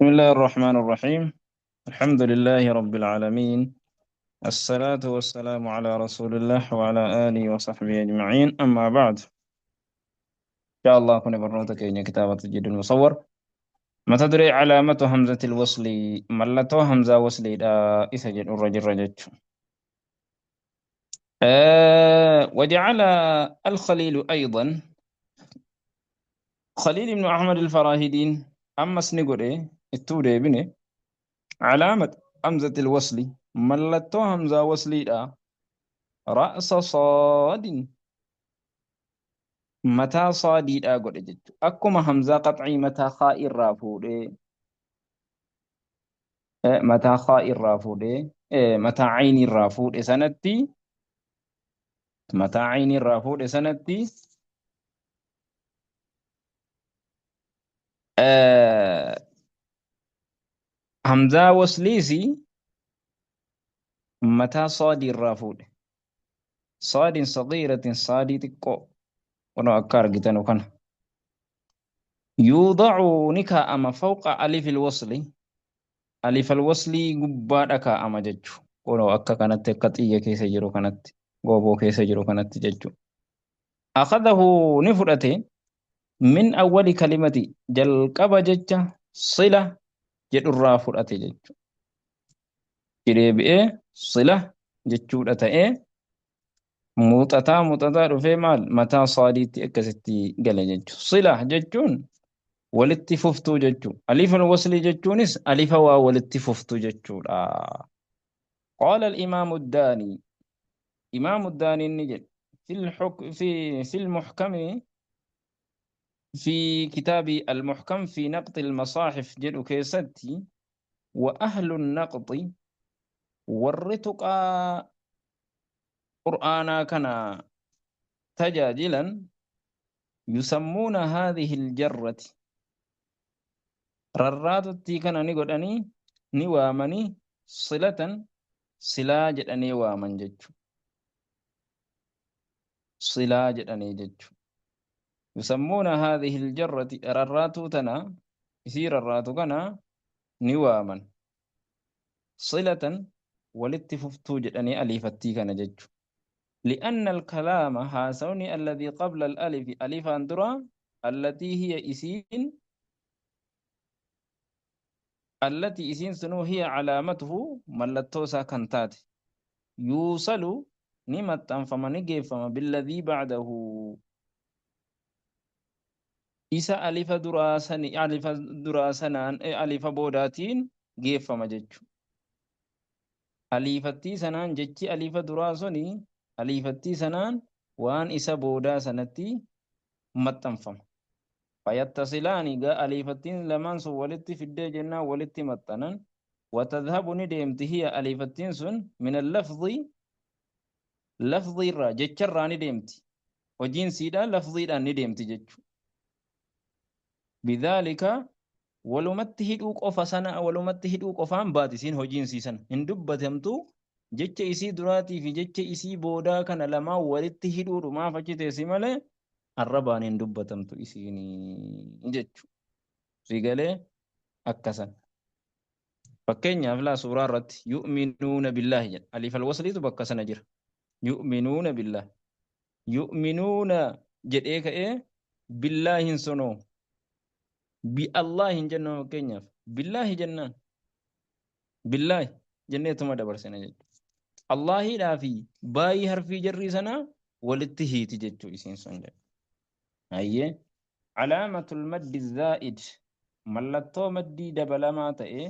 الله الرحمن الرحيم. الحمد لله رب العالمين، الصلاة والسلام على رسول الله وعلى آله وصحبه أجمعين، أما بعد. إن شاء الله كنا برنوتك إن كتابة الجد المصور. ما تدري علامة همزة الوصل، ملتو همزة وصل إسجل الرجل رجل. وجعل الخليل أيضا، خليل بن أحمد الفراهيدين أما سنقول التوري بني علامة همزة الوصل، ملتو همزة وصلي رأس صاد، متى صادي لا قول جد أكما همزة قطعي متى خاء الرافودي، متى خاء الرافودي، متى عين الرافودي سنتي، متى عين الرافودي سنتي. همزة وصليسي متى صاد الرافود، صاد صغيرة صاد تكو ونو أكار جتنو كان يوضع نكا أما فوق ألف الوصل، ألف الوصل قبادك أما جتشو ونو أكا كانت قطية كيس جرو كانت غوبو كيس جرو كانت جتشو. أخذه نفرته من أول كلمة جلقب جتش صلة جد الرافرة جتشو إيه صلة جتشو إيه muuxataa muuxataa dhufee maal mataa saadiitti akkasitti gala jechuudha. Sila jechuun walitti fuftuu jechuudha. Alifa waslii jechuunis alifa waa walitti fuftuu jechuudha. قال الإمام الداني، إمام الداني النجل في الحك في في المحكم، في كتاب المحكم في نقط المصاحف جل كيستي، وأهل النقط والرتق قرآنا كان تجاجلا يسمون هذه الجرة رراتتي كان نقولني نوامني صلة، صلا جدني وامن جتشو، صلا جدني جتشو. يسمون هذه الجرة رراتو تنا يصير رراتو كان نوامن صلة ولتففتو جدني أليفتي كان جتشو. لأن الكلام هاسوني الذي قبل الألف ألف أندرا التي هي إسين، التي إسين سنو هي علامته ملتوسا كنتات يوصل نمت فما نجف بالذي بعده. إسا ألف دراسة ألف دراسة ألف بوداتين جيف فما جتشو ألفتي سنان جتشي ألف دراسني أليفتي سنان وان إسا بودا سنتي متنفم فيتصلان جاء أليفتين لمن سو ولتي في الدجنة ولتي متنن وتذهب ندمت هي أليفتين سن من اللفظ لفظي را جتشر را ندمت وجنسي دا لفظي دا ندمت جتشو بذلك ولمته دوق أفسنا ولمته دوق أفهم باتسين هو جنسي سن هندبتمتو jecha isii duraatii fi jecha isii boodaa kana lamaan walitti hidhuudhumaaf achi teessi malee arrabaan hin dubbatamtu isiinii jechuudha. Sigalee akkasan. Fakkeenyaaf laa suuraa irratti yu'minuuna billaahi jedha. Aliif alwasliitu bakka sana jira. Yu'minuuna billaahi. Yu'minuuna jedhee ka'ee billaahi hin sonoo. Bi Allah hin jennu fakkeenyaaf. Billaahi jennaan. Billaahi jenneetuma dabarsina jechuudha. Allaahidhaa fi baay'ee harfii jarrii sanaa walitti hiiti jechuu isiin sun jedha. Hayyee calaamatul maddi zaa'id mallattoo maddii dabalamaa ta'e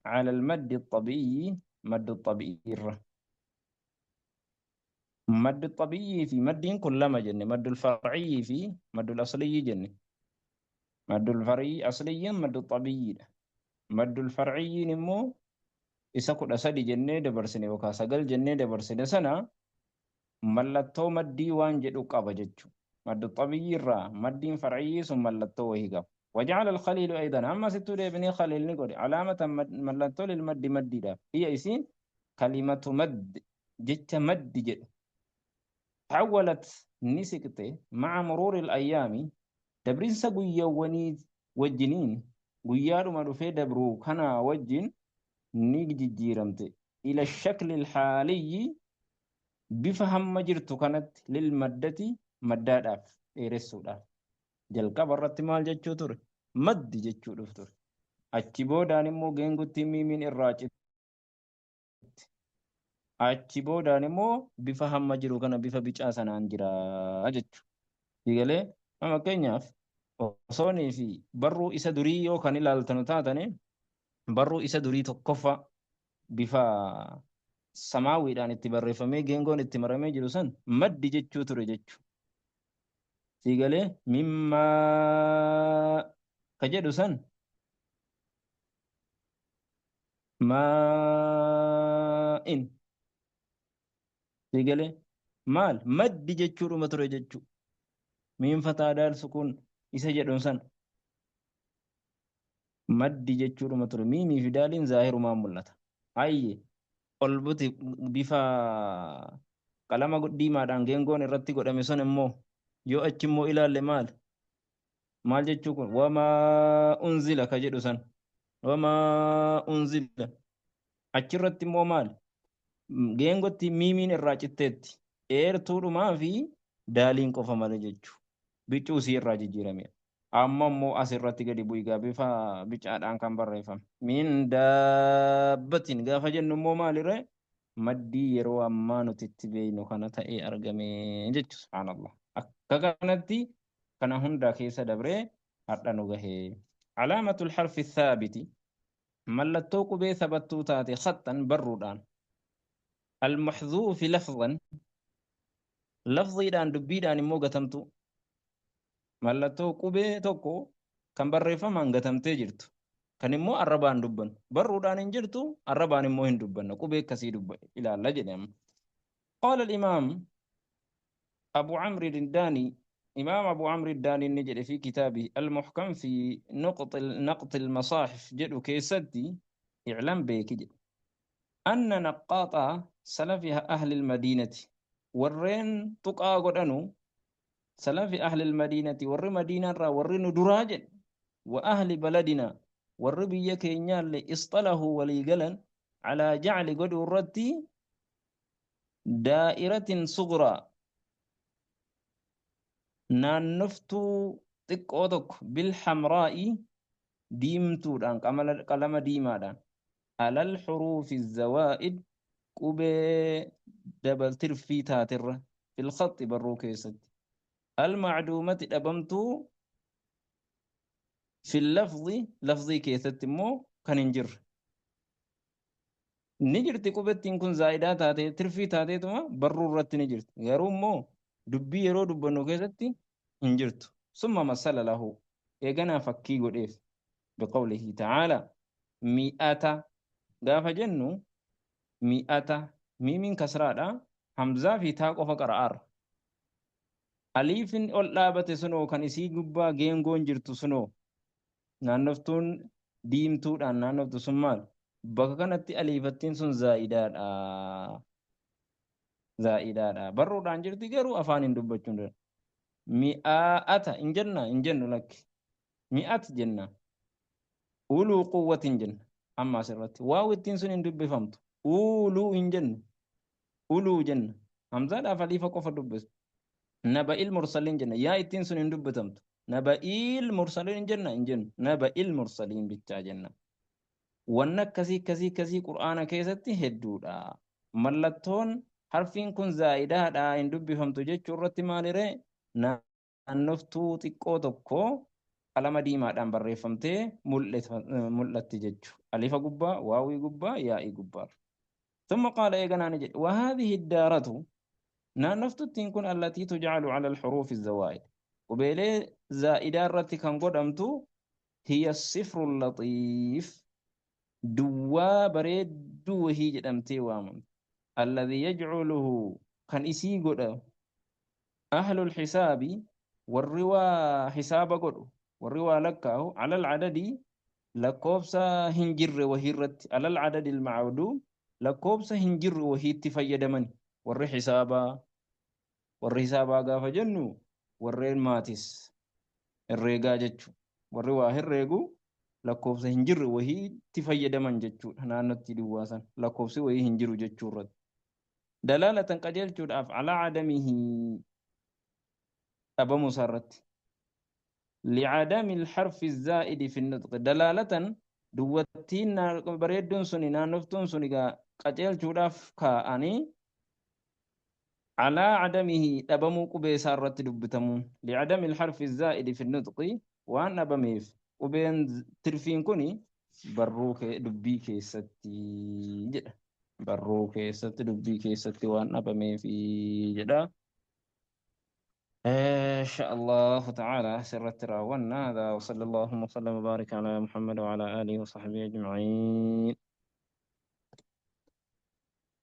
calal maddi xabi'ii maddi xabi'ii irra. Maddi xabi'ii fi maddiin kun lama jenne, maddul farciyyi fi maddul asliyyi jenne. Maddul farciyyi asliyyiin maddu xabi'iidha. Maddul farciyyiin immoo isa 13 jennee dabarsine yookaan 9 jennee dabarsine sana mallattoo maddii waan jedhu qaba jechuudha. Maddu xabiyyii irraa maddiin farciyyii sun mallattoo wayii qaba. وجعل الخليل أيضا أما ستو بني خليل نقول علامة ملتو للمد مد دا هي إسين كلمة مد جت مد جد تحولت نسكت مع مرور الأيام تبرين سقويا وني والجنين Guyyaadhuma dhufee dabru kana wajjin ni jijjiiramte. Ila shakli alhaaliyyi, bifa hamma jirtu kanatti, lil maddati, maddaadhaaf, dheeressuudhaaf. Jalqaba irratti maal jechuu ture? Maddi jechuudhuuf ture. Achi boodaan immoo geengutti miimiin irraa citte. Achi boodaan immoo bifa hamma jiru kana bifa bicaa sanaan jira jechuudha. Eegalee amma fakkeenyaaf osoonii fi barruu isa durii yoo kan ilaaltanu taatane, barruu isa durii tokkoffaa bifa samaawiidhaan itti barreeffamee geengoon itti maramee jiru san maddi jechuu ture jechuudha. Siigalee mimmaa ka jedhu san maa'in, siigalee maal maddi jechuudhuma ture jechuu. Miin fataa daal sukuun isa jedhuun san maddi jechuudhuma ture. Miimii fi daaliin zaahirumaan mul'ata. Ayye, ol buti, bifa qalama diimaadhaan geengoon irratti godhame sun immoo yoo achi immoo ilaalle maal maal jechuu kun? Wamaa unzila ka jedhu san, wamaa unzila achirratti immoo maal? Geengotti miimiin irraa citteetti, dheertuudhumaa fi daaliin qofa malee jechuu, bicuu isii irraa jijjiirame. Amma immoo asirratti gadi bu'igaa, bifa bicaadhaan kan barreeffame min daabbatin gaafa jennu immoo maaliree? Maddii yeroo ammaa nuti itti beeknu kana ta'ee argame jechu. Subhaanallah, akka kanatti kana hundaa keessa dabree har'a nu gahee. Alaamatul harfi thaabiti, mallattoo qubee sabattuu taate, khaxxan, barruudhaan, almaxzuufi lafzan, lafziidhaan, dubbiidhaan immoo gatamtuu. Mallattoo qubee tokko kan barreeffamaan gatamtee jirtu, kan immoo arrabaan dubbannu, barruudhaan hin jirtu, arrabaan immoo hin dubbanna, qubee akkasii dubba ilaalla jedhe amma. Qaala al-imaam Abu Amr al-Daani, Imaam Abu Amr al-Daani inni jedhe, fi kitaabihi al-Muhkam fi naqt al-masaahif jedhu keessatti, i'lam, beeki jedhe, anna naqqaaxa salafi ahli al-madiinati, warreen tuqaa godhanu, salafi ahli al-madiinati, warri madiinaarraa, warri nu duraa jedhe, wa ahli baladina, warri biyya keenyaallee, isxalahu, walii galan, calaa jacli, godhuu irratti, daa'iratin sugraa, naannoftuu xiqqoo tokko, bilhamraa'i, diimtuudhaan, qalama diimaadhaan, alal xuruufi zawaa'id, qubee dabal tirfii taaterra, fil khaxi, barruu keessatti, almacduumati, dhabamtuu, fil lafzi, lafzii keessatti immoo kan hin jirre. Ni jirti qubettiin kun, zaa'idaa taatee, tirfii taateetuma barruu irratti ni jirti, garuu immoo dubbii yeroo dubbannu keessatti hin jirtu. Summa masala lahu, eeganaa fakkii godheef, biqawlihi ta'aala, mi'ata gaafa jennu, mi'ata, miimiin kasraadha, hamzaa fi taa qofa qara'aarra. Aliifin ol dhaabate sunoo, kan isii gubbaa geengoon jirtu sunoo, naannoftuun diimtuudhaan naannoftu sun maal? Bakka kanatti aliifattiin sun zaa'idaadha. Zaa'idaadha. Barruudhaan jirti, garuu afaan hin dubbachuu hin danda'u. Mi'aa'ata hin jenna? Hin jennu, lakki. Mi'at jenna. Uluu quwwatin jenna. Amma asirratti waawittiin sun hin dubbifamtu. Uuluu hin jennu. Uluu jenna. Hamzaadhaaf aliifa qofa dubbisu. Naba'il mursaliin jenna. Yaa ittiin sun hin dubbatamtu. Naba'il mursaliin hin jenna? Hin jennu. Naba'il mursaliin bichaa jenna. Wanni akkasii akkasii akkasii Qur'aana keessatti hedduudha. Mallattoon harfiin kun zaa'idaadha, hin dubbifamtu jechuu irratti maaliree? Naannoftuu xiqqoo tokko qalama diimaadhaan barreeffamtee mul'atti jechu. Alifa gubbaa, waawii gubbaa, yaa'ii gubbaa. ثم قال، eeganaa ni jedhe، وهذه الدارة، naannoftuttiin kun، التي تجعل على الحروف الزوائد، qubeelee zaa'idaa irratti kan godhamtu، هي الصفر اللطيف، duwwaa bareedduu wahii jedhamtee waamamti، الذي يجعله، kan isii godha، أهل الحساب، warri waa hisaaba godhu, warri waa lakkaa'u، على العدد، lakkoofsa hin jirre wahii irratti، على العدد المعدوم، lakkoofsa hin jirre wahiitti fayyadamani warri hisaabaa. Warri hisaabaa gaafa jennu warreen maatis herreegaa jechu, warri waa herreegu. Lakkoofsa hin jirre wahiitti fayyadaman jechuudha. Naannootti duwwaa san lakkoofsi wahii hin jiru jechuu irratti. Dalaalatan qajeelchuudhaaf alaa adamihi dhabamuu isaa irratti. Li'adami alharfi zaa'idi fi nutqi dalaalatan duwwattiin bareedduun suni naannoftuun suni egaa qajeelchuudhaaf kaa'anii alaa adamihi dhabamuu qubee isaa irratti dubbitamuun li'adami alharfi zaa'idi fi nutqi waan dhabameef qubeen tirfiin kuni barruu dubbii keessatti jedha. Barruu keessatti dubbii keessatti waan dhabameef jedha. إن شاء الله تعالى سرت راونا هذا، وصلى اللهم وسلم وبارك على محمد وعلى آله وصحبه أجمعين.